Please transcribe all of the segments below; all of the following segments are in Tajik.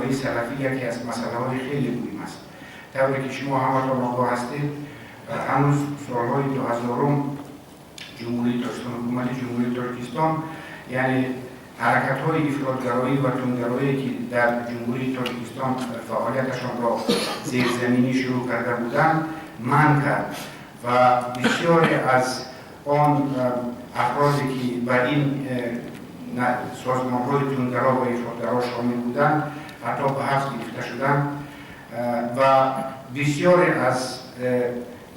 ифротгароии салафӣ яке аз масъалаҳои хеле муҳим аст. Тавре ки шумо ҳаматон огоҳ ҳастед, ҳанӯз солҳои 2000-ум Ҷумҳурии Тоҷикистон, ҳукумати Ҷумҳурии Тоҷикистон, яъне ҳаракатҳои ифротгароӣ ва тундгароие, ки дар Ҷумҳурии Тоҷикистон фаъолияташонро зерзаминӣ шурӯъ карда буданд, манъ кард ва бисёре аз он афроде, ки ба ин созмонҳои тундгаро ва ифротгаро шомил буданд, ҳатто ба ҳабс гирифта шуданд ва бисёре аз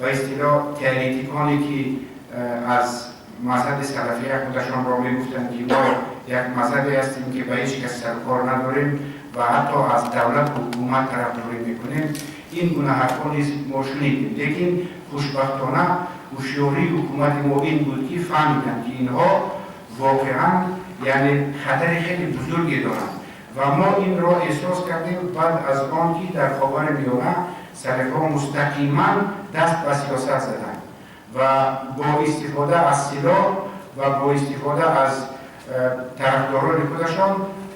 ба истилоҳ теоретиконе, ки аз мазҳаби салафия худашонро мегуфтанд, ки мо як мазҳабе ҳастем, ки ба ҳеҷ кас сарукор надорем ва ҳатто аз давлату ҳукумат тарафдорӣ мекунем, ин гуна ҳарфҳо низ мо шунидем. Лекин хушбахтона ҳушёрии ҳукумати мо ин буд, ки фаҳмиданд, ки инҳо воқеан, яъне, хатари хеле бузурге доранд. Ва мо инро эҳсос кардем баъд аз он ки дар Ховари Миёна салафиҳо мустақиман даст ба сиёсат заданд ва бо истифода аз силоҳ ва бо истифода аз тарафдорони худашон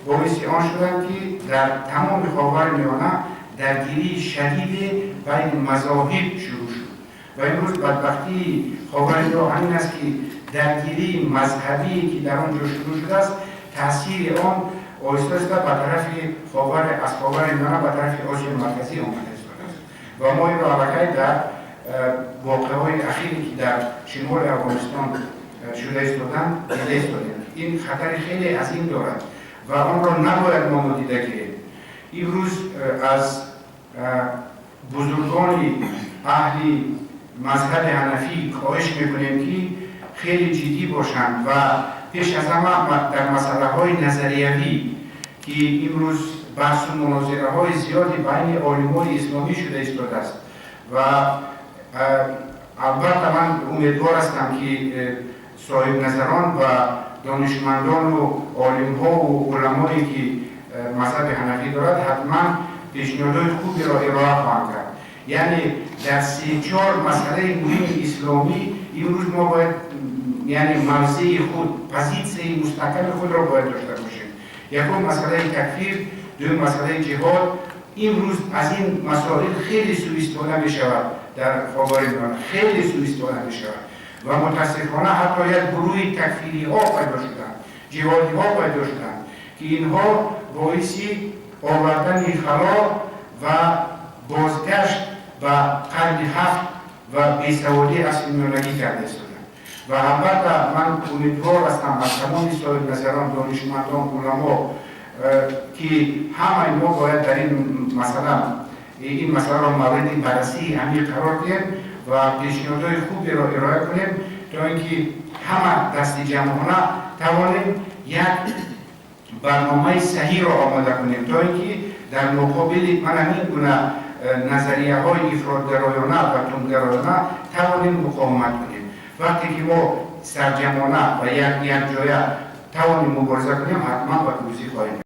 боиси он шуданд, ки дар тамоми Ховари Миёна даргирии шадиде байни мазоҳиб шурӯъ шуд. Ва имрӯз бадбахтии Ховари Миёна ҳамин аст, ки даргирии мазҳабие, ки дар он ҷо шурӯъ шудааст, таъсири он оҳиста оҳиста ба тарафи Ховари, аз Ховари Миёна ба тарафи Осиёи Марказӣ омада истодааст. Ва мо инро аллакай дар воқеаҳои ахире, ки дар шимоли Афғонистон шуда истоданд, дида истодем. Ин хатари хеле азим дорад ва онро набояд мо нодида гирем. Имрӯз аз бузургони аҳли мазҳаби ҳанафӣ хоҳиш мекунем, ки хеле ҷиддӣ бошанд ва пеш аз ҳама дар масъалаҳои назариявӣ, ки имрӯз баҳсу мунозираҳои зиёди байни олимони исломӣ шуда истодааст. Ва албатта ман умедвор ҳастам, ки соҳибназарон ва донишмандону олимҳову уламое, ки мазҳаби ҳанафӣ дорад, ҳатман пешниҳодҳои хуберо ироа хоҳанд кард. Яъне дар се-чор масъалаи муҳими исломӣ имрӯз мо бояд, яъне, мавзеи худ, позитсияи мустаҳками худро бояд дошта бошем. Якум масъалаи такфир, дуюм масъалаи ҷиҳод. Имрӯз аз ин масоил хеле сӯистифода мешавад, дар Ховари Миёна хеле сӯистифода мешавад ва мутаассифона ҳатто як гурӯҳи такфириҳо пайдо шуданд, ҷиҳодиҳо пайдо шуданд, ки инҳо боиси овардани хало ва бозгашт ба қарни ҳафт ва бесаводии асри миёнагӣ карда истоданд. Ва албатта ман умедвор ҳастам аз тамоми соҳибназарон, донишмандон, уламо, ки ҳамаи мо бояд дар ин масъала, ин масъаларо мавриди баррасии амиқ қарор диҳем ва пешниҳодҳои хуберо ироа кунем, то ин ки ҳама дасти ҷамъона тавонем як барномаи саҳиҳро омода кунем, то ин ки дар муқобили ман ҳамин гуна назарияҳои ифротгароёна ва тундгароёна тавонем муқовимат кунем. Вақте ки мо сарҷамона ва якҷоя тавонем мубориза кунем, ҳатман ба пирӯзӣ хоҳем.